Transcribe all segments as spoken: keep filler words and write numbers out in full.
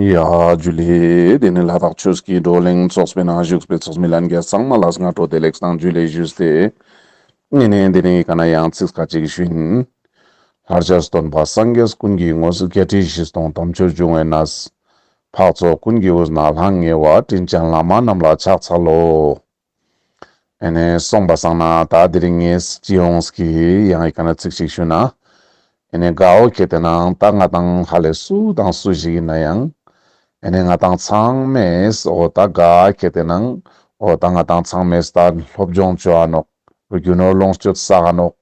ཡ་ཇུ་ལེ། དེ་ནེ་ལ་དྭགས་ཆོས་ཀྱི་བགྲོ་གླེང་ཚོགས་པའི་ནང་བཞུགས་པའི་ཚོགས་མི་ལྷན་རྒྱས་ཚང་མ་ལ་སྔ་དྲོ་བདེ་ལེགས་དང་ཇུ་ལེ་ཞུས་ཏེ། ཨེ་ནེ་དེ་ནེ་ཀ་ན་ཡང་ཚིག་ཁ་ཅིག་ཞུ་ཡིན། ལྷར་བཅས་སྟོན་པ་སངས་རྒྱས་ཀུན་གྱི་ངོ་བོ། བརྒྱད་ཁྲི་བཞི་སྟོང་དམ་ཆོས་འབྱུང་བའི་གནས། འཕགས་ཚོགས་ཀུན་གྱི་དབུས་ན་ལྷང་ངེ་བ། དྲིན་ཅན་བླ་མ་རྣམས་ལ་ཕྱག་འཚལ་ལོ། ཨེ་ནེ་སོང་པ་སང་ན་ད་དེ་རིང་ངས་སྤྱི་ཡོངས་ཀྱི་ཡང་ཨི་ཀ་ན་ཚིག་ཅིག་ཞུ་ན། ཨེ་ནེ་གའོ་ཁེ་ཏེ་ནང་ད་ང་དང་ཧ་ལས་སུ་དང་སུ་ཞིག་ཡིན་ན་ཡང་། ཨེ་ནེ་ང་དང་ཚང་མས་འོ་ད་ག་ཁེ་ཏེ་ནང་འོ་ད་ང་དང་ཚང་མས་ད་སློབ་སྦྱོང་ཅོ་འ་ནོག་རྒྱུ་ནོར་ལོངས་སྤྱོད་བསགས་འ་ནོག་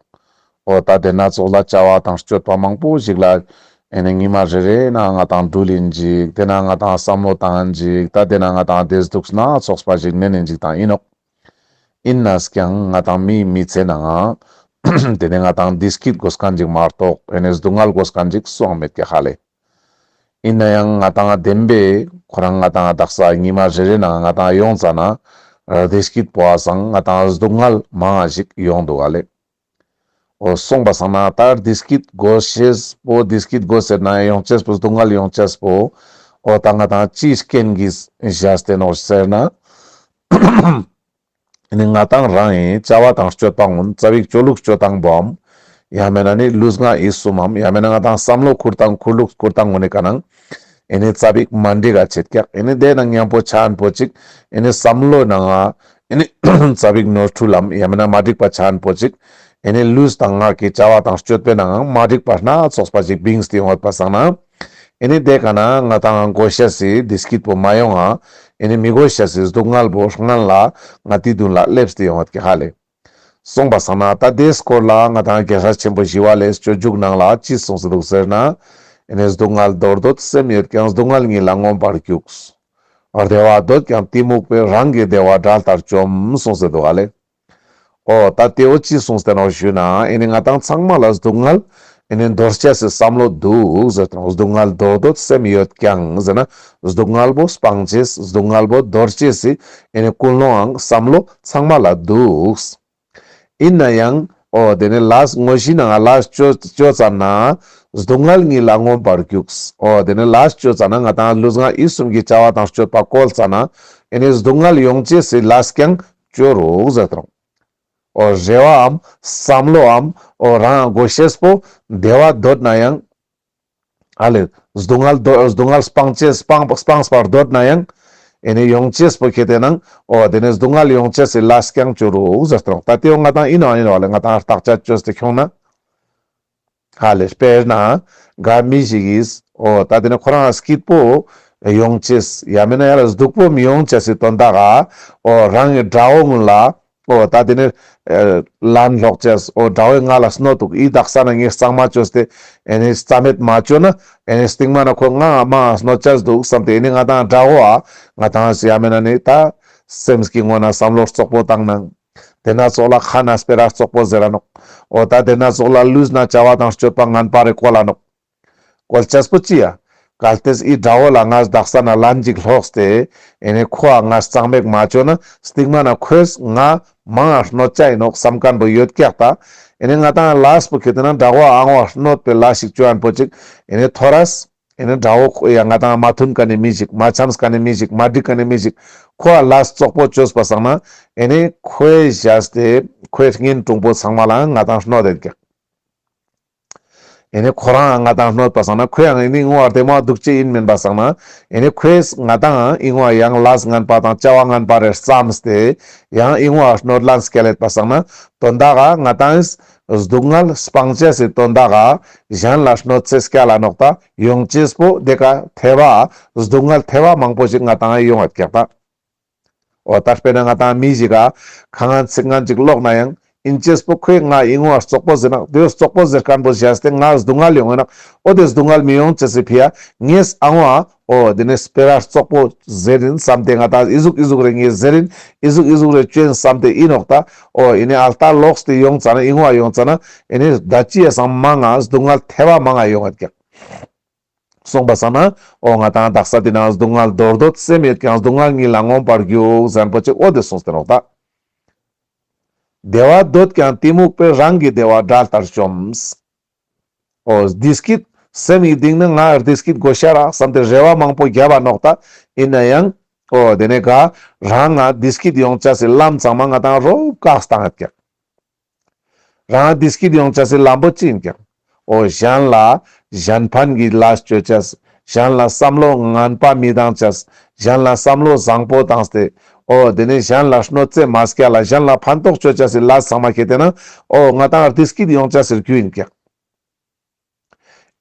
འོ་ད་དེ་ན་ཙོགས་ལ་བྱ་བ་དང་སྤྱོད་པ་མང་པོ་ཞིག་ལ་ཨེ་ནེ་ཉི་མ་རེ་རེ་ན་ང་དང་འགྲུལ་ཡིན་ཅིག་དེ་ན་ང་དང་བསམ་བློ་བཏང་ཡིན་ཅིག་ད་དེ་ན་ང་དང་བདེ་སྡུག་སྣ་ཚོགས་པ་ཞིག་ནེན་ཡིན་ཅིག་དང་ཡིན་ནོག་ཡིན་ནས་ཀྱང་ང་དང་མིའི་མི་ཚེ་ནང་ང་དེ་ནེ་ང་དང་བདེ་སྐྱིད་དགོས་མཁན་ཅིག་མ་གཏོགས་ཨེ་ནེ་སྡུག་བསྔལ་དགོས་མཁན་ཅིག་སུའང་མེད་ཀྱག་ཧ་ལེ། ཡིན་ན་ཡང་ང་དང་བདེན་པའི་ཁོ་རང་ང་དང་དག་ས་ཉི་མ་རེ་རེ་ནང་ང་དང་ཡོང་ཙ་ན་བདེ་སྐྱིད་པོ་བ་སང་ང་དང་སྡུག་བསྔལ་མང་ང་ཞིག་ཡོང་འདུག་ག་ལེ། འོ་སོང་པ་སང་ན་ད་བདེ་སྐྱིད་དགོས་ཤེས་པོ་བདེ་སྐྱིད་དགོས་ཟེར་ན་ཡོང་ཅེས་པོ་སྡུག་བསྔལ་ཡོང་ཅེས་པོ་འོ་ད་ང་དང་ཅིའི་རྐྱེན་གྱིས་བཞག་སྟེ་ནོག་ཟེར་ན། ཨེ་ནེ་ང་དང་རང་ངི་བྱ་བ་དང་སྤྱོད་པ་གུན་ཙ་པིག་སྤྱོད་ལུགས་སྤྱོད་སྟངས་པོའམ། ཡང་མེད་ན་ནི་ལུས་ངག་ཡིད་གསུམ་མམ། ཡང་མེད་ན་ང་དང་བསམ་བློ་ཁུར་སྟངས་ཁུར་ལུགས་ཁུར་སྟངས་གུན་ནི་ཀ་ནང་། ཨེ་ནེ་ཙ་པིག་མ་འགྲིག་ག་ཆེད་ཀྱག་ཨེ་ནེ་དེ་ནང་མཉམ་པོ་ཆ་ཨན་པོ་ཅིག་ཨེ་ནེ་བསམ་བློའི་ནང་ང་ཨེ་ནེ་ཙ་པིག་ནོར་འཁྲུལ་ལམ་ཡང་མེད་ན་མ་འགྲིག་པ་ཆ་ཨན་པོ་ཅིག་ཨེ་ནེ་ལུས་དང་ངག་གི་བྱ་བ་དང་སྤྱོད་པའི་ནང་ང་མ་འགྲིག་པ་སྣ་ཚོགས་པ་ཅིག་བིངས་ཏེ་ཡོང་བ་སང་ན། ཨེ་ནེ་དེ་ཀ་ན་ང་དང་དགོས་ཤེས་སི་བདེ་སྐྱིད་པོ་མ་ཡོང་ང་། ཨེ་ནེ་མི་དགོས་ཤེས་སི་སྡུག་བསྔལ་པོ་སྔན་ལ་ང་དེའི་མདུན་ལ་སླེབས་ཏེ་ཡོང་བ་ཀྱག་ཧ་ལེ། སོང་པ་སང་ན་ད་དེའི་སྐོར་ལ་ང་དང་རྒྱལ་སྲས་ཆེན་པོ་ཞི་བ་ལྷས་སྤྱོད་འཇུག་ནང་ལ་ཅི་གསུངས་སེ་འདུག་ཟེར་ན། ཨེ་ནེ་སྡུག་བསྔལ་འདོར་འདོད་སེམས་ཡོད་ཀྱང་། སྡུག་བསྔལ་ཉིད་ལ་མངོན་པར་རྒྱུགས། བདེ་བ་འདོད་ཀྱང་གཏི་མུག་པས། རང་གི་བདེ་བ་དགྲ་ལྟར་བཅོམ། གསུངས་སེ་འདུག་ཧ་ལེ། འོ་ད་དེ་བོ་ཅི་གསུངས་ཏེ་ནོག་ཞུ་ན། ཨེ་ནེ་ང་དང་ཚང་མ་ལ་སྡུག་བསྔལ་ཨེ་ནེ་འདོར་ཅེས་སི་བསམ་བློ་འདུག་ཟེར་ཏེ་ནོག་སྡུག་བསྔལ་འདོར་འདོད་སེམས་ཡོད་ཀྱང་ཟེར་ན། སྡུག་བསྔལ་པོ་སྤང་ཅེས་སྡུག་བསྔལ་པོ་འདོར་ཅེས་སི་ཨེ་ནེ་ཀུན་སློང་ངང་བསམ་བློ་ཚང་མ་ལ་འདུག་ཡིན་ན་ཡང་འོ་དེ་ནེ་ལས་དངོས་གཞི་ནང་ལས་ཅོ་ཅོ་ཙ་ན་སྡུག་བསྔལ་ཉིད་ལ་མངོན་པར་རྒྱུགས། འོ་དེ་ནེ་ལས་ཅོ་ཙ་ན་ང་དང་ལུས་ངག་ཡིད་གསུམ་གྱི་བྱ་བ་དང་སྤྱོད་པ་བཀོལ་ཙ་ན་ཨེ་ནེ་སྡུག་བསྔལ་ཡོང་ཅེས་སི་ལས་ཀྱང་ཅོ་རུག་ཟེར་ཏེ་ནོག་འོ་རེ་བའམ་བསམ་བློའམ་འོ་རང་དགོས་ཤེས་པོ་བདེ་བ་འདོད་ན་ཡང་། ཨ་ལེ། སྡུག་བསྔལ་འདོད་སྡུག་བསྔལ་སྤང་ཅེས་སྤང་སྤངས་པར་འདོད་ན་ཡང་། ཨེ་ནེ་ཡོང་ཅེས་པོ་ཁེ་ཏེ་ནང་འོ་དེ་ནེ་སྡུག་བསྔལ་ཡོང་ཅེས་སི་ལས་ཀྱང་ཅོ་རུག་ཟེར་ཏེ་ནོག་ད་དེ་བོ་ང་དང་ཡིན་ནོག་ཡིན་ནོག་ལེ། ང་དང་བརྟག་དཔྱད་ཅོས་ཏེ་ཁྱོང་ན། ཧ་ལེ། དཔེར་ན་ག་མི་ཞིག་གིས་འོ་ད་དེ་ནེ་ཁོ་རང་སྐྱིད་པོ་ཡོང་ཅེས་ཡང་མེད་ན་ཡང་ལ་སྡུག་པོ་མི་ཡོང་ཅེས་སི་དོན་དག་ག་འོ་རང་གི་དགྲ་བོ་གུན་ལ་འོ་ད་དེ་ནེ་ལན་སློག་ཅེས། འོ་དགྲ་བོས་ང་ལ་གནོད་འདུག་ཨི་དག་ས་ན་ངས་གཙང་མ་ཅོས་ཏེ་ཨེ་ནེ་རྩ་མེད་མ་ཅོ་ན་ཨེ་ནེ་སྟིང་མ་ན་ཁོས་ང་མང་ང་གནོད་ཅེས་འདུག་བསམ་སྟེ་ཨེ་ནེ་ང་དང་དགྲ་བོ་ཨ་ང་དང་ཡང་མེད་ན་ནི་ད་སེམས་ཀྱི་ངོས་ན་བསམ་བློ་རྩོག་པོ་བཏང་ནང་། དེ་ན་ཙོགས་ལ་ཁ་ན་སྤེ་ར་རྩོག་པོ་ཟེར་ར་ནོག་འོ་ད་དེ་ན་ཙོགས་ལ་ལུས་ན་བྱ་བ་དང་སྤྱོད་པ་ངན་པ་རེ་བཀོལ་ལ་ནོག་བཀོལ་ཅེས་པོ་ཅི་ཡ། གལ་ཏེ་ཨི་དགྲ་བོ་ལ་ང་དག་ས་ན་ལན་ཅིག་སློགས་ཏེ་ཨེ་ནེ་ཁོའ་ང་གཙང་མ་མ་ཅོ་ན་སྟིང་མ་ན་ཁོས་ང་མང་ང་གནོད་ཅ་ཡིན་ནོག་བསམ་མཁན་པོ་ཡོད་ཀྱག་ད། ཨེ་ནེ་ང་དང་ལས་པོ་ཁེ་ཏེ་ན་དགྲ་བོ་ཨ་ངོ་གནོད་པའི་ལས་ཤིག་ཅོ་ཨན་པོ་ཅིག་ཨེ་ནེ་ཐོ་རས། ཨེ་ནེ་དགྲ་བོ་ཁོ་ཡ་ང་དང་མ་མཐུན་མཁན་ནི་མི་ཞིག་མ་འཆམས་མཁན་ནི་མི་ཞིག་མ་འགྲིག་མཁན་ནི་མི་ཞིག་ཁོའ་ལས་རྩོག་པོ་ཅོས་པ་སང་ན་ཨེ་ནེ་ཁོའི་བཞག་སྟེ་ཁོའི་གཉེན་དྲུང་པོ་ཚང་མ་ལའང་ང་དང་གནོད་དེ་ཀྱག་ཨེ་ནེ་ཁོ་རང་ང་དང་གནོད་པ་སང་ན་ཁོའང་ཨེ་ནེ་ངོ་བདེ་མོ་འདུག་ཅེས་ཡིན་མེན་པ་སང་ན། ཨེ་ནེ་ཁོས་ང་དང་ཨི་ངོ་ཡང་ལས་ངན་པ་དང་བྱ་བ་ངན་པ་རེ་བརྩམས་ཏེ་ཡང་ཨི་ངོ་གནོད་ལན་སྐྱལ་ལེད་པ་སང་ན་དོན་དག་ག་ང་དང་སྡུག་བསྔལ་སྤང་ཅེས་སི་དོན་དག་ག་གཞན་ལ་གནོད་འཚེ་སྐྱལ་ལ་ནོག་ད་ཡོང་ཅེས་པོ་དེ་ཀ་ཐེ་བ་སྡུག་བསྔལ་ཐེ་བ་མང་པོ་ཞིག་ང་དང་ཡོང་ཡོད་ཀྱག་ད། འོ་ད་དཔེར་ན་ང་དང་མི་ཞིག་ག་ཁ་ངན་ཚིག་ངན་ཅིག་ལོག་ན་ཡང་ཨིན་ཅེས་པོ་ཁོས་ང་ཨི་ངོ་རྩོག་པོ་ཟེར་ན་དེ་རྩོག་པོ་ཟེར་མཁན་པོ་བཞག་སྟེ་ང་སྡུག་བསྔལ་ཡོང་ངེ་ན་འོ་དེ་སྡུག་བསྔལ་མི་ཡོང་ཅེས་སི་ཕི་ཡ་ངས་ཨ་ངོ་འོ་དེ་ནེ་སྤེ་ར་རྩོག་པོ་ཟེར་ཡིན་བསམ་སྟེ་ང་དང་ཨི་ཟུག་ཨི་ཟུག་རེ་ངས་ཟེར་ཡིན་ཨི་ཟུག་ཨི་ཟུག་རེ་ཅོ་ཡིན་བསམ་སྟེ་ཨིན་ནོག་ད། འོ་ཨེ་ནེ་ཨལ་ཏ་ལོགས་ཏེ་ཡོང་ཙ་ན་ཨི་ངོ་ཡོང་ཙ་ན་ཨེ་ནེ་ད་ཅི་ཡ་སང་མང་ང་སྡུག་བསྔལ་ཐེ་བ་མང་ང་ཡོང་ཡོད་ཀྱག་སོང་པ་སང་ན་འོ་ང་དང་དག་ས་དེ་ན་སྡུག་བསྔལ་འདོར་འདོད་སེམས་ཡོད་ཀྱང་སྡུག་བསྔལ་ཉིད་ལ་མངོན་པར་རྒྱུག་ཟེར་ཁན་པོ་ཅིག་འོ་དེ་གསུངས་ཏེ་ནོག་ད། བདེ་བ་འདོད་ཀྱང་གཏི་མུག་པས། རང་གི་བདེ་བ་དགྲ་ལྟར་བཅོམ། འོ་བདེ་སྐྱིད་ སེམས་སི་གཏིང་ནེ་ང་བདེ་སྐྱིད་དགོས་ཤ་རག་བསམ་སྟེ་རེ་བ་མང་པོ་བརྒྱབ་པ་ནོག་ད། ཨིན་ནའང་འོ་དེ་ནེ་ག་རང་ང་བདེ་སྐྱིད་ཡོང་ཅེས་སི་ལམ་ཚང་མ་ང་ཏང་རོབ་བཀག་སྟངས་ཡོད་ཀྱག། རང་བདེ་སྐྱིད་ཡོང་ཅེས་སི་ལམ་པོ་ཅི་ཨིན་ཀྱག། འོ་གཞན་ལ་གཞན་ཕན་གྱི་ལས་ཅོ་ཅེས། གཞན་ལ་བསམ་བློ་ངན་པ་མི་བཏང་ཅེས། གཞན་ལ་བསམ་བློ་བཟང་པོ་བཏང་སྟེ། འོ་དེ་ནེ་གཞན་ལ་གནོད་འཚེ་མ་སྐྱལ་ལ་གཞན་ལ་ཕན་ཐོགས་ཅོ་ཅེས་སི་ལས་ཚང་མ་ཁེ་ཏེ་ན་འོ་ང་ཏང་བདེ་སྐྱིད་ཡོང་ཅེས་སི་རྒྱུ་ཨིན་ཀྱག།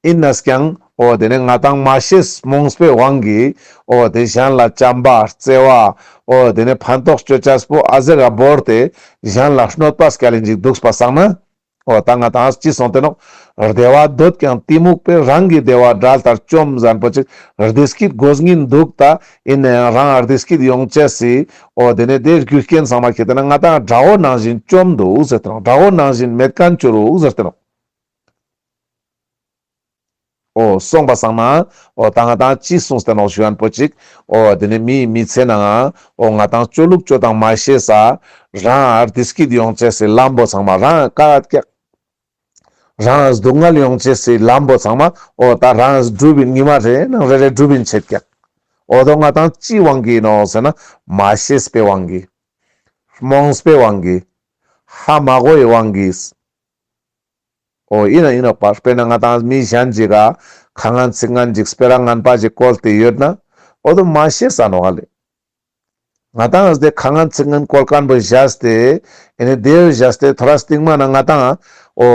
ཨིན་ནའང་འོ་དེ་ནེ་ང་ཏང་མ་ཤེས་རྨོངས་པའི་དབང་གིས་འོ་དེ་གཞན་ལ་བྱམས་པ་བརྩེ་བ་འོ་དེ་ནེ་ཕན་ཐོགས་ཅོ་ཅེས་པོ་ཨ་ཟུག་ག་བོར་ཏེ་གཞན་ལ་གནོད་པ་སྐྱལ་ལིན་ཅིག་དུག་པ་སང་ན། འོ་ད་ང་ཏང་ཅི་སོང་སྟེ་ནོག། བདེ་བ་འདོད་ཀྱང་གཏི་མུག་པས། རང་གི་བདེ་བ་དགྲ་ལྟར་བཅོམ་ཟེར་ཁན་པོ་ཅིག། བདེ་སྐྱིད་དགོས་ངིན་དུག་ད། ཨིན་ནའང་རང་བདེ་སྐྱིད་ཡོང་ཅེས་སི་འོ་དེ་ནེ་དེ་རྒྱུ་རྐྱེན་ཚང་མ་ཁེ་ཏེ་ན་ང་ཏང་དགྲ་བོ་ནང་བཞིན་བཅོམ་དུག་ཟེར་ཏེ་ནོག། དགྲ་བོ་ནང་བཞིན་མེད་ཁན་ཅོ་རུག་ཟེར་ཏེ་ནོག། འོ་སོང་པ་སང་ན་འོ་ད་ང་ཏང་ཅི་སོང་སྟེ་ནོག་ཞུ་ཁན་པོ་ཅིག། འོ་དེ་ནེ་མིའི་མི་ཚེ་ནང་འོ་ང་ཏང་ཅོ་ལུགས་ཅོ་སྟངས་མ་ཤེས་ས་རང་བདེ་སྐྱིད་ཡོང་ཅེས་སི་ལམ་པོ་ཚང་མ་རང་བཀག་ཀྱག། རང་སྡུག་བསྔལ་ཡོང་ཅེས་སི་ལམ་པོ་ཚང་མ་འོ་ད་རང་སྒྲུབ་ཨིན། ཉི་མ་རེ་ནང་རེ་རེ་སྒྲུབ་ཨིན་ཆེད་ཀྱག། འོ་དོ་ང་ཏང་ཅིའི་དབང་གིས་ཨིན་ནོག་ཟེར་ན་མ་ཤེས་པའི་དབང་གིས། རྨོངས་པའི་དབང་གིས། ཧ་མ་གོའི་དབང་གིས། འོ་ཨིན་ན་ཨིན་ནོག་པ། དཔེར་ན་ང་ཏང་མི་གཞན་ཅིག་ག་ཁ་ངན་ཚིག་ངན་ཅིག་སྤེ་ར་ངན་པ་ཅིག་བཀོལ་ཏེ་ཡོད་ན་འོ་དོ་མ་ཤེས་ས་ནོག་ཧ་ལེ། ང་ཏང་དེ་ཁ་ངན་ཚིག་ངན་བཀོལ་ཁན་པོ་བཞག་སྟེ་ཨེ་ནེ་དེ་བཞག་སྟེ་ཐོ་རེ་སྟིང་མ་ན་ང་ཏང་འོ་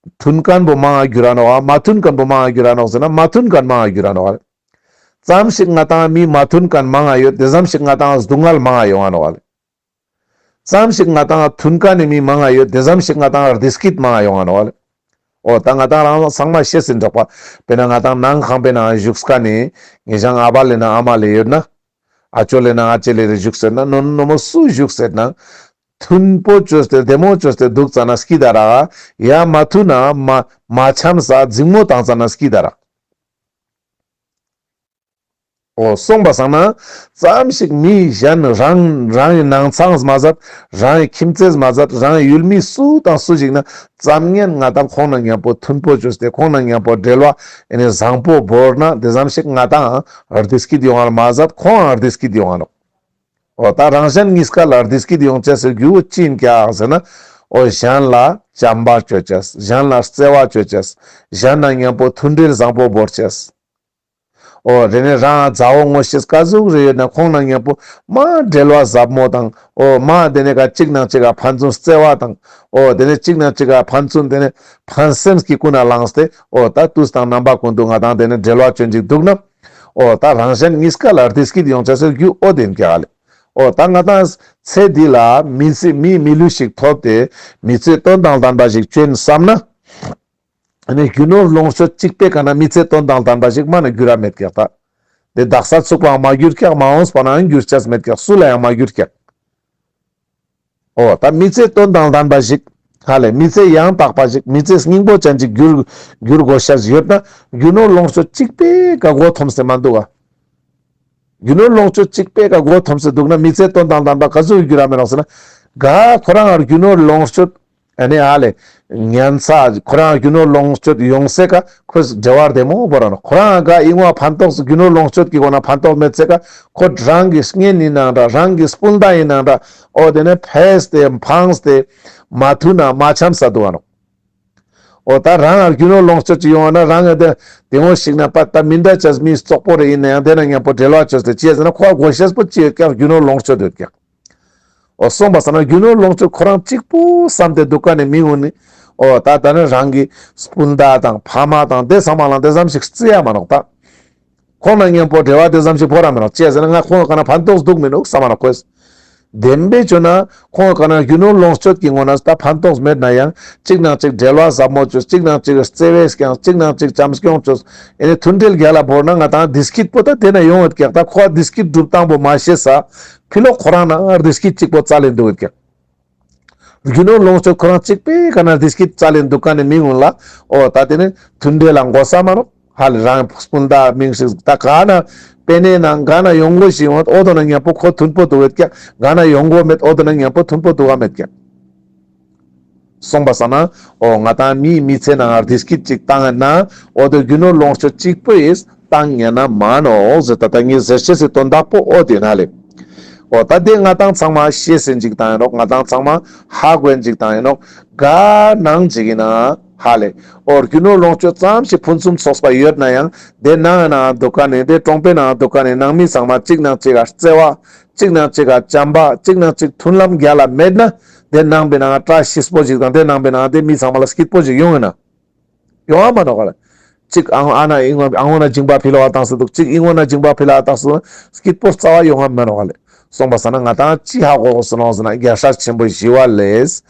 མཐུན་ཁན་པོ་མང་ང་གྱུར་ར་ནོག། མ་མཐུན་ཁན་པོ་མང་ང་གྱུར་ར་ནོག་ཟེར་ན་མ་མཐུན་ཁན་མང་ང་གྱུར་ར་ནོག། ཙམ་ཞིག་ང་ཏང་མི་མ་མཐུན་ཁན་མང་ང་ཡོད། དེ་ཙམ་ཞིག་ང་ཏང་སྡུག་བསྔལ་མང་ང་ཡོང་ང་ནོག་ལེ། ཙམ་ཞིག་ང་ཏང་མཐུན་ཁན་ནི་མི་མང་ང་ཡོད། དེ་ཙམ་ཞིག་ང་ཏང་བདེ་སྐྱིད་མང་ང་ཡོང་ང་ནོག་ལེ། འོ་ད་ང་ཏང་རང་ཚང་མ་ཤེས་ཟིན་འདུག་པ། དཔེར་ན་ང་ཏང་ནང་ཁང་པའི་ནང་བཞུགས་ཁན་ནི་ངེ་ཞང་ཨ་བ་ལེ་ན་ཨ་མ་ལེ་ཡོད་ན། ཨ་ཅོ་ལེ་ན་ཨ་ཅེ་ལེ་རེ་བཞུགས་ཟེར་ན་ནོ་ནོ་མོ་སུ་བཞུགས་ཟེར་ན། མཐུན་པོ་ཅོས་ཏེ་བདེ་མོ་ཅོས་ཏེ་དུག་ཙ་ན་སྐྱིད་ད་རག། ཡ་མ་མཐུན་ན་མ་མ་འཆམ་ས་འཛིང་མོ་བཏང་ཙ་ན་སྐྱིད་ད་རག། འོ་སོང་པ་སང་ན་ཙམ་ཞིག་མི་གཞན་རང་རང་གི་ནང་ཚང་མ་ཟད་རང་གི་ཁྱིམ་མཚེས་མ་ཟད་རང་གི་ཡུལ་མི་སུ་དང་སུ་ཞིག་ན་ཙམ་ཉན་ང་ཏང་ཁོང་ན་མཉམ་པོ་མཐུན་པོ་ཅོས་ཏེ་ཁོང་ན་མཉམ་པོ་འབྲེལ་བ་ཨེ་ནེ་བཟང་པོ་བོར་ན་དེ་ཙམ་ཞིག་ང་ཏང་བདེ་སྐྱིད་ཡོང་བ་མ་ཟད་ཁོང་ཡང་བདེ་སྐྱིད་ཡོང་ང་ནོག། འོ་ད་རང་གཞན་གཉིས་ཀ་ལ་བདེ་སྐྱིད་ཡོང་ཅེས་སི་རྒྱུ་བོ་ཅི་ཨིན་ཀྱག་ཟེར་ན། འོ་གཞན་ལ་བྱམས་པ་ཅོ་ཅེས། གཞན་ལ་བརྩེ་བ་ཅོ་ཅེས། གཞན་ན་མཉམ་པོ་མཐུན་འབྲེལ་བཟང་པོ་བོར་ཅེས། འོ་དེ་ནེ་རང་མཛའ་བོ་ངོ་ཤེས་ཀ་ཟུག་རེ་ཡོད་ན་ཁོང་ན་མཉམ་པོ་མ་འབྲེལ་བ་ཟབ་མོ་དང་འོ་མ་དེ་ནེ་ག་གཅིག་ནང་གཅིག་ག་ཕན་ཚུན་བརྩེ་བ་དང་འོ་དེ་ནེ་གཅིག་ནང་གཅིག་ག་ཕན་ཚུན་དེ་ནེ་ཕན་སེམས་ཀྱི་ཀུན་ནས་བསླངས་ཏེ་འོ་ད་དུས་དང་རྣམ་པ་ཀུན་ཏུ་ང་ཏང་དེ་ནེ་འབྲེལ་བ་ཅོན་ཅིག་དུག་ན། འོ་ད་རང་གཞན་གཉིས་ཀ་ལ་བདེ་སྐྱིད་ཡོང་ཅེས་སི་རྒྱུ་འོ་དེ་ཨིན་ཀྱག་ལེ། འོ་ད་ང་ཏང་ཚེ་འདི་ལ་མི་ཚེ་མི་མི་ལུས་ཤིག་ཐོབ་སྟེ་མི་ཚེ་དོན་དང་ལྡན་པ་ཞིག་ཅོན་བསམ་ན། ཨ་ནི་རྒྱུ་ནོར་ལོངས་སྤྱོད་གཅིག་པོའི་ཀ་ནེ་མི་ཚེ་དོན་དང་ལྡན་པ་ཞིག་མ་ནེ་འགྱུར་ར་མེད་ཀྱག་ད། དེ་དག་ས་ཚུག་པའང་མ་འགྱུར་ཀྱག། མ་འོངས་པ་ནའང་འགྱུར་ཅེས་མེད་ཀྱག། སུ་ལ་ཡང་མ་འགྱུར་ཀྱག། འོ་ད་མི་ཚེ་དོན་དང་ལྡན་པ་ཞིག་ཧ་ལེ་མི་ཚེ་ཡང་དག་པ་ཞིག་མི་ཚེ་སྙིང་པོ་ཅན་ཅིག་འགྱུར་འགྱུར་དགོས་ཤེས་ཡོད་ན་རྒྱུ་ནོར་ལོངས་སྤྱོད་གཅིག་པོའི་ཀ་མགོ་འཐོམས་ཏེ་མ་དུག་ག། རྒྱུ་ནོར་ལོངས་སྤྱོད་གཅིག་པོའི་ཀ་མགོ་འཐོམས་ཏེ་དུག་ན་མི་ཚེ་དོན་དང་ལྡན་པ་ག་ཟུག་འགྱུར་ར་མེད་ནོག་ཟེར་ན། ག་ཁོ་རང་རྒྱུ་ནོར་ལོངས་སྤྱོད་ཨ་ནི་ཧ་ལེ་ཉན་ས་ཁོ་རང་རྒྱུ་ནོར་ལོངས་སྤྱོད་ཡོང་སའི་ཀ་ཁོས་འབྲེལ་བ་བདེ་མོ་བོར་ར་ནོག། ཁོ་རང་ག་ཨིན་བ་ཕན་ཐོགས་རྒྱུ་ནོར་ལོངས་སྤྱོད་ཀྱི་སྒོ་ནེ་ཕན་ཐོགས་མེད་སའི་ཀ་ཁོ་རང་གི་གཉེན་ཨིན་ནའང་འདྲ་རང་གི་སྤུན་ཟླ་ཨིན་ནའང་འདྲ་འོ་དེ་ནེ་ཕེས་ཏེ་ཕངས་ཏེ་མ་མཐུན་ན་མ་འཆམ་ས་དུག་ག་ནོག། འོ་ད་རང་ང་རྒྱུ་ནོར་ལོངས་སྤྱོད་ཅིག་ཡོང་བ་ན་རང་ང་དེ་དེ་ངོ་ཞིག་ན་པ་ད་མི་འདྲ་ཅེས་མི་རྩོག་པོ་རེ་ཨིན་ནའང་དེ་ན་མཉམ་པོ་འབྲེལ་བ་ཅོས་ཏེ་ཅི་ཟེར་ན་ཁོ་དགོས་ཤེས་པོ་ཅི་ཡོད་ཀྱག། རྒྱུ་ནོར་ལོངས་སྤྱོད་ཡོད་ཀྱག། འོ་སོང་པ་སང་ན་རྒྱུ་ནོར་ལོངས་སྤྱོད་ཁོ་རང་གཅིག་པོ་བསམ་སྟེ་དུག་ཀ་ནེ་མི་འོང་ནི། འོ་ད་ད་ནི་རང་གི་སྤུན་ཟླ་དང་ཕ་མ་དང་དེ་ཚང་མ་ལ་དེ་ཙམ་ཞིག་བརྩི་ཡ་མ་ནོག་ད། ཁོང་ན་མཉམ་པོ་འབྲེལ་བ་དེ་ཙམ་ཞིག་བོར་ར་མི་ནོག། ཅི་ཟེར་ན་ང་ཁོང་ག་ནེ་ཕན་ཐོགས་དུག་མི་ནུག་བསམ་མ་ནོག་ཁོས། བདེན་པའི་ཆོས་ན་ཁོང་ག་ནེ་རྒྱུ་ནོར་ལོངས་སྤྱོད་ཀྱི་ངོས་ནེ་ད་ཕན་ཐོགས་མེད་ནའང་གཅིག་ནང་གཅིག་འབྲེལ་བ་ཟབ་མོ་ཅོས། གཅིག་ནང་གཅིག་བརྩེ་བས་ཀྱང་གཅིག་ནང་གཅིག་བྱམས་སྐྱོང་ཅོས། ཨེ་ནི་མཐུན་འབྲེལ་རྒྱལ་ལ་བོར་ན་ང་ཏང་བདེ་སྐྱིད་པོ་ད་དེ་ན་ཡོང་ཡོད་ཀྱག། ད་ཁོ་བདེ་སྐྱིད་སྒྲུབ་སྟངས་པོ་མ་ཤེས་ས་ཕི་ལོག་ཁོ་རང་ན་བདེ་སྐྱིད་གཅིག་པོ་བཙལ་ལེན་དུག་ཡོད་ཀྱག། རྒྱུ་ནོར་ལོངས་སྤྱོད་ཁོ་རང་གཅིག་པོའི་ཀ་ནེ་བདེ་སྐྱིད་བཙལ་ལེན་དུག་ཀ་ནེ་མི་འོང་ལ། འོ་ད་དེ་ནི་མཐུན་འབྲེལ་ལ་དགོས་ས་མ་ནོག། ཧ་ལེ་རང་སྤུན་ཟླ་མིང་ཞིག་ད་ག་ན་པེ་ནེ་ནང་ག་ན་ཡོང་དགོས་ཤིག་འོ་འོ་དོ་ན་མཉམ་པོ་ཁོ་མཐུན་པོ་དུག་ཡོད་ཀྱག། ག་ན་ཡོང་དགོས་མེད་འོ་དོ་ན་མཉམ་པོ་མཐུན་པོ་དུག་ག་མེད་ཀྱག། སོང་པ་སང་ན་འོ་ང་ཏང་མིའི་མི་ཚེ་ནང་བདེ་སྐྱིད་ཅིག་བཏང་ན་འོ་དེ་རྒྱུ་ནོར་ལོངས་སྤྱོད་གཅིག་པོ་ཡིས་བཏང་ཉན་ན་མ་ནོག་ཟེར། ད་ལྟ་ངས་ཟེར་ཅེས་སི་དོན་དག་པོ་འོ་དེ་ན་ལེ། འོ་ད་དེ་ང་ཏང་ཚང་མ་ཤེས་ཟིན་ཅིག་བཏང་ཡིན་ནོག། ང་ཏང་ཚང་མ་ཧ་གོ་ཡིན་ཅིག་བཏང་ཡིན་ནོག། ག་ནང་ཅིག་ཡིན་ན་ཧ་ལེ། འོ་རྒྱུ་ནོར་ལོངས་སྤྱོད་ཙམ་ཞིག་ཕུན་སུམ་ཚོགས་པ་ཡོད་ན་ཡང་དེ་ནང་ན་འདུག་མཁན་ནི་དེ་གྲོང་པའི་ནང་འདུག་མཁན་ནི་ནང་མི་ཚང་མ་གཅིག་ནང་གཅིག་ག་བརྩེ་བ། གཅིག་ནང་གཅིག་ག་བྱམས་པ། གཅིག་ནང་གཅིག་མཐུན་ལམ་རྒྱལ་ལ་མེད་ན་དེ་ནང་པའི་ནང་བཀྲ་ཤིས་པོ་ཞིག་དང་དེ་ནང་པའི་ནང་དེ་མི་ཚང་མ་ལ་སྐྱིད་པོ་ཞིག་ཡོང་ངེ་ན། ཡོང་ང་མ་ནོག་ག་ལེ། གཅིག་ཨང་ཨ་ན་ཨིང་ཨང་ཨོ་ན་འཇིང་པ་ཕི་ལོ་བ་བཏང་སུ་འདུག། གཅིག་ཨིང་ཨོ་ན་འཇིང་པ་ཕི་ལ་བཏང་སུ་སྐྱིད་པོ་རྩ་བ་ཡོང་ང་མ་ནོག་ག་ལེ། སོང་པ་སང་ན་ང་ཏང་ཅི་ཧ་གོ་དགོས་སུ་ནོག་ཟེར་ན་རྒྱལ་སྲས་ཆེན་པོ་ཞི་བ་ལྷས།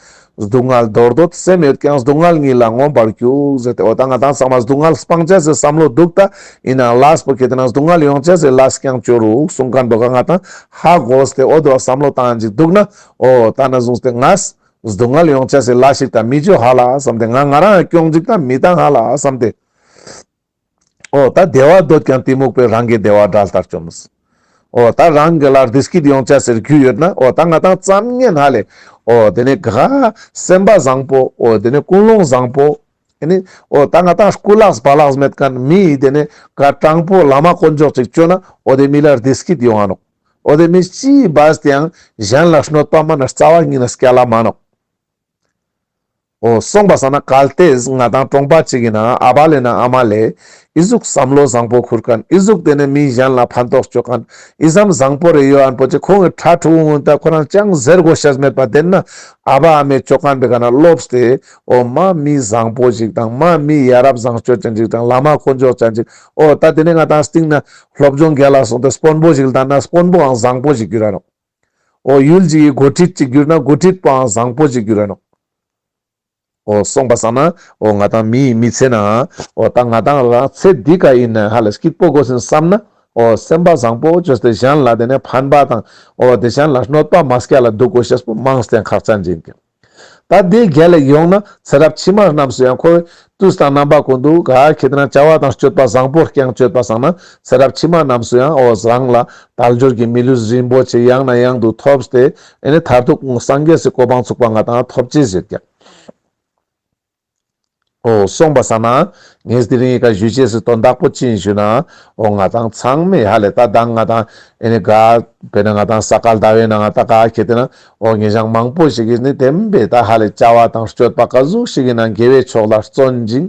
སྡུག་བསྔལ་འདོར་འདོད་སེམས་ཡོད་ཀྱང་། སྡུག་བསྔལ་ཉིད་ལ་མངོན་པར་རྒྱུག་ཟེར་ཏེ། འོ་ད་ང་ཏང་ཚང་མ་སྡུག་བསྔལ་སྤང་ཅེས་སི་བསམ་བློ་འདུག། ད་ཡིན་ནའང་ལས་པོ་ཁེ་ཏེ་ན་སྡུག་བསྔལ་ཡོང་ཅེས་སི་ལས་ཀྱང་ཅོ་རུག་གསུང་མཁན་པོ་ག་ང་ཏང་ཧ་གོ་སྟེ་འོ་དོ་བསམ་བློ་བཏང་ཅིག་འདུག་ན། འོ་ད་ན་བཟུང་སྟེ་ངས་སྡུག་བསྔལ་ཡོང་ཅེས་སི་ལས་ཤིག་ད་མི་ཅོ་ཧ་ལ་བསམ་སྟེ། ང་ང་རང་སྐྱོང་ཅིག་ད་མི་བཏང་ཧ་ལ་བསམ་སྟེ། འོ་ད་བདེ་བ་འདོད་ཀྱང་གཏི་མུག་པས། རང་གི་བདེ་བ་དགྲ་ལྟར་བཅོམ། འོ་ད་རང་གི་ལ་བདེ་སྐྱིད་ཡོང་ཅེས་སི་རྒྱུ་ཡོད་ན། འོ་ད་ང་ཏང་ཙམ་ངན་ཧ་ལེ། འོ་དེ་ནས་ག་སེམས་པ་བཟང་པོ། འོ་དེ་ནས་ཀུན་སློང་བཟང་པོ། ཨེ་ནི་འོ་ད་ང་ཏང་སྐུ་ལགས་བ་ལགས་མེད་མཁན་མི་དེ་ནས་ག་དྲང་པོ་བླ་མ་དཀོན་མཆོག་ཅིག་ཅོ་ན་འོ་དེ་མི་ལ་བདེ་སྐྱིད་ཡོང་ང་ནོག། འོ་དེ་མི་ཅི་བས་ཏེ་ཡང་གཞན་ལ་གནོད་པ་མ་ན་རྩ་བ་ཉིད་ན་སྐྱལ་ལ་མ་ནོག། འོ་སོང་པ་སང་ན་གལ་ཏེ་ང་ཏང་གྲོང་པ་ཅིག་ཡིན་ན་ཨ་བ་ལེ་ན་ཨ་མ་ལེ་ཨི་ཟུག་བསམ་བློ་བཟང་པོ་ཁུར་མཁན། ཨི་ཟུག་དེ་ནས་མི་གཞན་ལ་ཕན་ཐོགས་ཅོ་མཁན། ཨི་ཙམ་བཟང་པོ་རེ་ཡོད་ཨན་པོ་ཅིག་ཁོང་གི་ཕྲུ་གུ་ད་ཁོ་རང་ཅང་ཟེར་དགོས་ཤེས་མེད་པ་དེ་ན་ཨ་བ་ཨ་མའི་ཅོ་མཁན་པའི་ཀ་ན་ལོབས་ཏེ། འོ་མ་མི་བཟང་པོ་ཅིག་དང་མ་མི་ཡ་རབས་བཟང་སྤྱོད་ཅན་ཅིག་དང་བླ་མ་དཀོན་མཆོག་ཅན་ཅིག། འོ་ད་དེ་ནས་ང་ཏང་སྟིང་ན་སློབ་སྦྱོང་རྒྱལ་ལ་སོང་སྟེ་དཔོན་པོ་ཅིག་ལ་ད་ན་དཔོན་པོའང་བཟང་པོ་ཅིག་གྱུར་ར་ནོག། འོ་ཡུལ་ཅིག་གི་འགོ་ཁྲིད་ཅིག་གྱུར་ན་འགོ་ཁྲིད་པོའང་བཟང་པོ་ཅིག་གྱུར་ར་ནོག། འོ་སོང་པ་སང་ན་འོ་ང་ཏང་མིའི་མི་ཚེ་ན་འོ་ད་ང་ཏང་རང་ཚེ་འདི་ཀ་ཡིན་ན་ཧ་ལ་སྐྱིད་པོ་དགོས་སིན་བསམ་ན། འོ་སེམས་པ་བཟང་པོ་བཅོས་ཏེ་གཞན་ལ་དེ་ནས་ཕན་པ་དང་འོ་དེ་གཞན་ལ་གནོད་པ་མ་སྐྱལ་ལ་འདུག་དགོས་ཤེས་པོ་མང་སྟེ་ཁག་ཅན་ཅིག་ཡིན་ཀྱང་། ད་དེ་རྒྱལ་ལ་ཡོང་ན་ཚེ་རབས་ཕྱི་མ་རྣམས་སུ་ཡང་ཁོ་དུས་དང་རྣམ་པ་ཀུན་ཏུ་ག་ཁེ་ཏེ་ན་བྱ་བ་དང་སྤྱོད་པ་བཟང་པོ་རྐྱང་སྤྱོད་པ་སང་ན་ཚེ་རབས་ཕྱི་མ་རྣམས་སུ་ཡང་འོ་རང་ལ་དལ་འབྱོར་གྱི་མི་ལུས་རིན་པོ་ཆེ་ཡང་ན་ཡང་དུ་ཐོབ་སྟེ་ཨེ་ནི་མཐར་ཐུག་སངས་རྒྱས་སི་གོ་འཕང་ཚུགས་པ་ང་ཏང་ཐོབ་ཅེས་ཟེར་ཀྱང་། འོ་སོང་པ་སང་ན་ངས་དེ་རིང་ངི་ཀ་ཞུ་ཅེས་སི་དོན་དག་པོ་ཅི་ཡིན་ཞུ་ན། འོ་ང་ཏང་ཚང་མས་ཧ་ལེ་ད་ད་ང་ཏང་ཨེ་ནི་ག་དཔེར་ན་ང་ཏང་ས་ག་ཟླ་བའི་ནང་ང་ད་ག་ཁེ་ཏེ་ན་འོ་ཉེ་ཞང་མང་པོ་ཞིག་གིས་ནི་བདེན་པའི་ད་ཧ་ལེ་བྱ་བ་དང་སྤྱོད་པ་ག་ཟུག་ཞིག་ཡིན་ན་དགེ་བའི་ཕྱོགས་ལ་བརྩོན་ཅིག།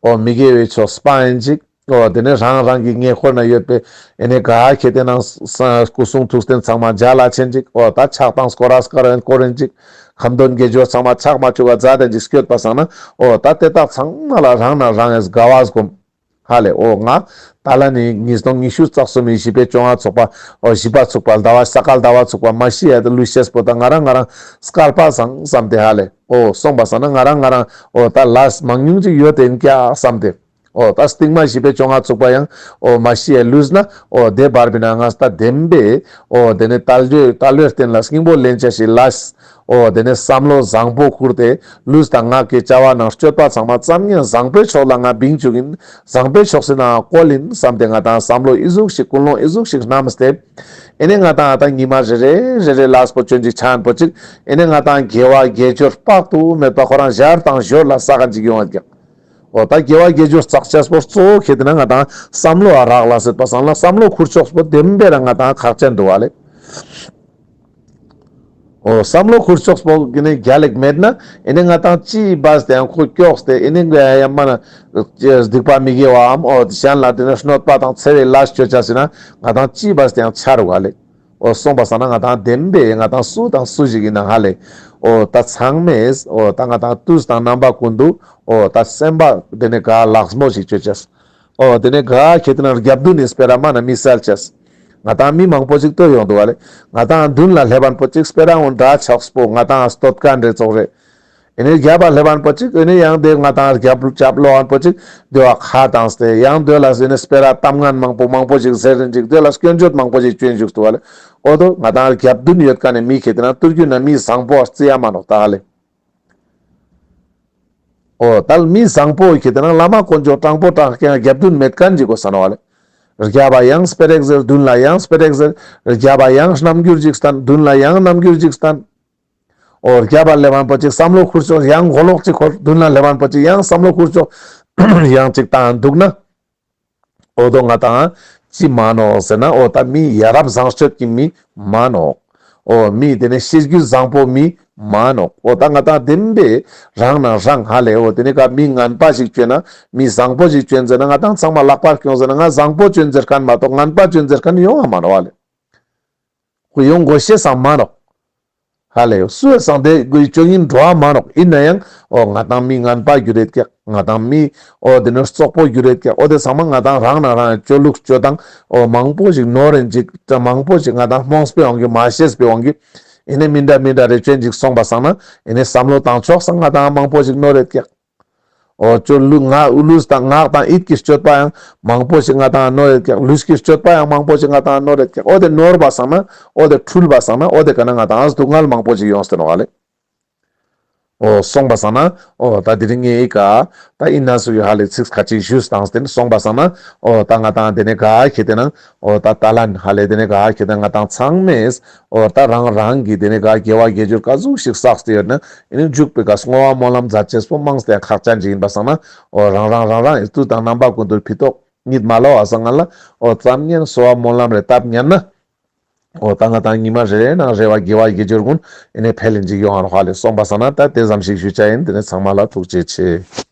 འོ་མི་དགེ་བའི་ཕྱོགས་སྤང་ཅིག། འོ་དེ་ནས་རང་རང་གི་ཉེ་འཁོར་ན་ཡོད་པའི་ཨེ་ནི་ག་ཁེ་ཏེ་ན་སྐུ་གསུང་ཐུགས་རྟེན་ཚང་མ་མཇལ་ལ་ཆེན་ཅིག། འོ་ད་ཕྱག་དང་སྐོར་ར་སྐོར་ར་སྐོར་རིན་ཅིག། ཁ་འདོན་དགེ་སྦྱོར་ཚང་མ་ཕྱག་མ་བཅུག་པ་མཛད་དེ་ཅིག་སྐྱོད་པ་སང་ན། འོ་ད་དེ་དག་ཚང་མ་ལ་རང་ན་རང་ངེས་དགའ་བ་སྒོམ། ཧ་ལེ་འོ་ང་ད་ལ་ནི་ཉིས་སྟོང་ཉི་ཤུ་རྩ་གསུམ་མི་བཞི་པའི་བཅོ་ལྔ་ཚུགས་པ་འོ་བཞི་པ་ཚུགས་པ་ཟླ་བ་ས་ག་ཟླ་བ་ཚུགས་པ་མ་ཤི་ཡ་ད་ལུས་ཤེས་པོ་ད་ང་རང་ང་རང་སྐལ་པ་བཟང་བསམ་སྟེ་ཧ་ལེ། འོ་སོང་པ་སང་ན་ང་རང་ང་རང་འོ་ད་ལས་མང་ཉུང་ཅིག་ཡོད་དེ་ཡིན་ཀྱག་བསམ་སྟེ། འོ་ད་སྟིང་མ་བཞི་པའི་བཅོ་ལྔ་ཚུགས་པ་ཡང་འོ་མ་ཤི་ཡ་ལུས་ན་འོ་དེ་བར་པའི་ནང་ང་ད་བདེན་པའི་འོ་དེ་ནས་དལ་འབྱོར་དལ་བའི་རྟེན་ལ་སྙིང་པོ་ལེན་ཅེས་ཤིག་ལས། འོ་དེ་ནས་བསམ་བློ་བཟང་པོ་ཁུར་ཏེ་ལུས་དང་ངག་གི་བྱ་བ་ནང་སྤྱོད་པ་ཚང་མ་ཙམ་ཡང་བཟང་པོའི་ཕྱོགས་ལ་ང་བིང་བཅུག་ཡིན། བཟང་པོའི་ཕྱོགས་སི་ནང་བཀོལ་ཡིན་བསམ་སྟེ་ང་ཏང་བསམ་བློ་ཨི་ཟུག་ཞིག་ཀུན་སློང་ཨི་ཟུག་ཞིག་བསྣམས་ཏེ། ཨེ་ནས་ང་ཏང་ཨ་ད་ཉི་མ་རེ་རེ་རེ་རེ་ལས་པོ་ཅོན་ཅིག་ཆ་ཨན་པོ་ཅིག། ཨེ་ནས་ང་ཏང་དགེ་བ་དགེ་སྦྱོར་དཔག་ཏུ་མེད་པ་ཁོ་རང་ཞར་དང་ཞོར་ལ་བསགས་ཨན་ཅིག་ཡོང་ཨན་ཀྱང་། འོ་ད་དགེ་བ་དགེ་སྦྱོར་བསགས་ཅེས་པོ་གཙོ་བོ་ཁེ་ཏེ་ན་ང་ཏང་བསམ་བློ་ཨ་རག་ལ་སེད་པ་སང་ལ་བསམ་བློ་ཁུར་ཕྱོགས་པོ་བདེན་པའི་རང་ང་ཏང་ཁག་ཅན་འདུག་བ་ལེ། འོ་བསམ་བློ་ཁུར་ཕྱོགས་པོ་གི་ནི་རྒྱལ་ལེགས་མེད་ན་ཨེ་ནི་ང་ཏང་ཅི་བས་ཏེ་ཡང་ཁོ་སྐྱོགས་ཏེ་ཨེ་ནི་ང་ཡང་མ་ན་སྡིག་པ་མི་དགེ་བའམ་འོ་གཞན་ལ་དེ་ནི་གནོད་པ་དང་འཚེ་བའི་ལས་ཅོ་ཅེས་ཟེར་ན་ང་ཏང་ཅི་བས་ཏེ་ཡང་ཆ་རུག་བ་ལེ། འོ་སོང་པ་སང་ན་ང་ཏང་བདེན་པའི་ང་ཏང་སུ་དང་སུ་ཞིག་ཡིན་ན་ཧ་ལེ། འོ་ད་ཚང་མས་འོ་ད་ང་ཏང་དུས་དང་རྣམ་པ་ཀུན་ཏུ་འོ་ད་སེམས་པ་དེ་ནི་ག་ལགས་མོ་ཞིག་ཅོ་ཅེས། འོ་དེ་ནས་ག་ཁེ་ཏེ་ན་རྒྱབ་མདུན་ནས་སྤེ་ར་མ་ན་མི་སལ་ཅེས། ང་ཏང་མི་མང་པོ་ཅིག་ལྟོས་ཡོང་འདུག་བ་ལེ། ང་ཏང་མདུན་ལ་སླེབས་པ་ཨན་པོ་ཅིག་སྤེ་ར་འོ་འདྲ་ཆགས་པོ་ང་ཏང་སྟོད་ཀ་འདྲེ་ཙོགས་རེ། ཨེ་ནས་རྒྱབ་པ་སླེབས་པ་ཨན་པོ་ཅིག་ཨེ་ནས་ཡང་དེ་ང་ཏང་རྒྱབ་རྒྱབ་ལོག་ཨན་པོ་ཅིག་དེ་བ་ཁ་བཏང་སྟེ་ཡང་དེ་ལ་ཟེར་ནས་སྤེ་ར་གཏམ་ངན་མང་པོ་མང་པོ་ཅིག་ཟེར་རིན་ཅིག་དེ་ལ་སྐྱོན་བརྗོད་མང་པོ་ཅིག་བྱོན་བཅུག་འདུག་བ་ལེ། འོ་དོ་ང་ཏང་རྒྱབ་མདུན་ཡོད་ཀ་ནས་མི་ཁེ་ཏེ་ན་ཏུར་གུ་ན་མི་བཟང་པོ་བརྩི་ཡ་མ་ནོག་ད་ཧ་ལེ། འོ་ད་མི་བཟང་པོ་ཁེ་ཏེ་ན་བླ་མ་དཀོན་མཆོག་དྲང་པོ་དྲང་རྐྱང་རྒྱབ་མདུན་མེད་མཁན་ཅིག་དགོས་ས་ནོག་བ་ལེ། རྒྱབ་པ་ཡང་སྤེ་ར་ཞིག་ཟེར་མདུན་ལ་ཡང་སྤེ་ར་ཞིག་ཟེར། རྒྱབ་པ་ཡང་རྣམ་འགྱུར་ཅིག་སྟན་མདུན་ལ་ཡང་རྣམ་འགྱུར་ཅིག་སྟན། འོ་རྒྱབ་པ་ལེབ་པ་པོ་ཅིག་བསམ་བློ་ཁུར་ཆོག། ཡང་མགོ་ལོག་ཅིག་ཁོར་མདུན་ལ་ལེབ་པ་པོ་ཅིག་ཡང་བསམ་བློ་ཁུར་ཆོག། ཡང་ཅིག་བཏང་འདུག་ན། འོ་དོ་ང་དང་ཅི་མ་ནོག་ཟེར་ན། འོ་ད་མི་ཡ་རབས་བཟང་སྤྱོད་ཀྱི་མི་མ་ནོག། འོ་མི་དེ་ནས་ཤེས་རྒྱུད་བཟང་པོ་མི་མ་ནོག། འོ་ད་ང་དང་བདེན་པའི་རང་ནང་རང་ཧ་ལས། འོ་དེ་ནས་ཀ་མི་ངན་པ་ཞིག་བཅོས་ན་མི་བཟང་པོ་ཞིག་བཅོས་ཟེར་ན། ང་དང་ཚང་མ་ལག་པར་སྐྱོང་ཟེར་ན། ང་བཟང་པོ་བཅོས་ཟེར་མཁན་མ་གཏོགས་ངན་པ་བཅོས་ཟེར་མཁན་ཡོང་ང་མ་ནོག་ཧ་ལས། ཁོ་ཡོང་དགོས་ཤེས་སང་མ་ནོག། ཧ་ལས་ཡོ། སུ་ཡོད་སང་དེ་དགོས་ཅོ་ཡིན་འགྲོ་བ་མ་ནོག། ཡིན་ན་ཡང་འོ་ང་དང་མི་ངན་པ་གྱུར་རེད་ཀྱག། ང་དང་མི་འོ་དེ་ནོ་རྩོག་པོ་གྱུར་རེད་ཀྱག། འོ་དེ་ཚང་མ་ང་དང་རང་ནང་རང་སྤྱོད་ལུགས་སྤྱོད་སྟངས་འོ་མང་པོ་ཞིག་ནོར་རེན་ཅིག། མང་པོ་ཞིག་ང་དང་རྨོངས་པའི་དབང་གིས་མ་ཤེས་པའི་དབང་གིས་ཨེ་ནས་མི་འདྲ་མི་འདྲ་རེ་ཅོན་ཅིག་སོང་པ་སང་ན། ཨེ་ནས་བསམ་བློ་བཏང་ཕྱོགས་སང་ང་དང་མང་པོ་ཞིག་ནོར་རེད་ཀྱག། འོ་ཅོ་ལུ་ང་ལུས་དང་ངག་དང་ཡིད་ཀྱི་སྤྱོད་པ་ཡང་མང་པོ་ཞིག་ང་དང་ནོར་རེད་ཀྱག། ལུས་ཀྱི་སྤྱོད་པ་ཡང་མང་པོ་ཞིག་ང་དང་ནོར་རེད་ཀྱག། འོ་དེ་ནོར་བ་སང་ན་འོ་དེ་འཁྲུལ་བ་སང་ན་འོ་དེ་ཀ་ན་ང་དང་སྡུག་བསྔལ་མང་པོ་ཞིག་ཡོངས་ཏེ་ནོག་ཧ་ལས། འོ་སོང་པ་སང་ན་འོ་ད་དེ་རིང་ངའི་ཀ་ད་ཡིན་ན་སུ་ཡོད་ཧ་ལས་ཚིག་ཁ་ཅིག་ཞུས་དང་སྟེ་སོང་པ་སང་ན། འོ་ད་ང་དང་དེ་ནས་ག་ཁེ་དེ་ནང་འོ་ད་ད་ལན་ཧ་ལས་དེ་ནས་ག་ཁེ་དེ་ང་དང་ཚང་མས་འོ་ད་རང་རང་གི་དེ་ནས་ག་དགེ་བ་དགེ་སྦྱོར་ག་ཟུག་ཞིག་བསགས་ཏེ་ཡོད་ན། ཨེ་ནི་འཇུག་པའི་ཀ་བསྔོ་བ་སྨོན་ལམ་མཛད་ཅེས་པོ་མང་སྟེ་ཁག་ཅན་ཅིག་ཡིན་པ་སང་ན། འོ་རང་རང་རང་རང་ཨེ་དུས་དང་རྣམ་པ་ཀུན་ཏུ་ཕི་ཏོག་གཉིད་མ་ལོག་པ་སང་ང་ལ་འོ་ཙམ་ཉན་གསོལ་བ་སྨོན་ལམ་རེ་བཏབ་ཉན་ན། འོ་ད་ང་དང་ཉི་མ་རེ་རེ་ནང་རེ་བ་དགེ་བ་དགེ་སྦྱོར་ཀུན་ཨེ་ནི་འཕེལ་ལེན་ཅིག་ཡོང་ང་ནོག་ཧ་ལས། སོང་པ་སང་ན་ད་དེ་ཙམ་ཞིག་ཞུ་ཆ་ཡིན། དེ་ནས་ཚང་མ་ལ་ཐུགས་རྗེ་ཆེ།